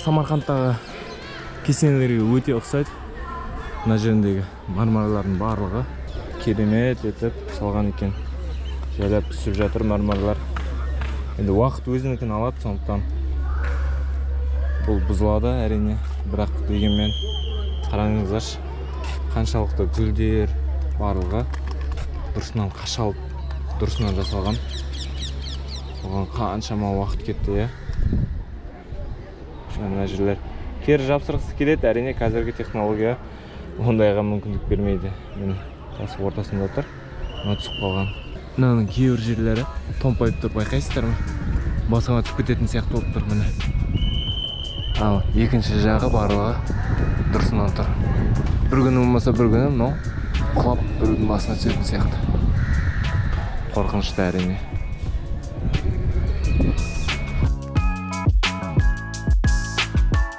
Самарқандтағы кесенелерге өте ұқсайды. Мына жеріндегі мармарлардың барлығы керемет етіп салған екен. Жайлап түсіп жатыр мармарлар. Енді уақыт өзінікін алады, сондықтан бұл бұзылады, әрине. Бірақ дегенмен қараңыздаршы, қаншалықты гүлдер барлығы дұрысынан қашалып, дұрысынан жасалған. Оған қаншама уақыт кетті, иә. Мына жерлер кері жапсырғысы келеді, әрине, қазіргі технология ондайға мүмкіндік бермейді. Міне, тас ортасында тұр, мына түсіп қалған. Мынаның кейбір жерлері томпайып тұр, байқайсыздар ма? Басыңа түсіп кететін сияқты болып тұр, міне. Ал екінші жағы барлығы дұрысынан тұр. Бір күні болмаса бір күні мынау құлап, біреудің басына түсетін сияқты. Қорқынышты, әрине.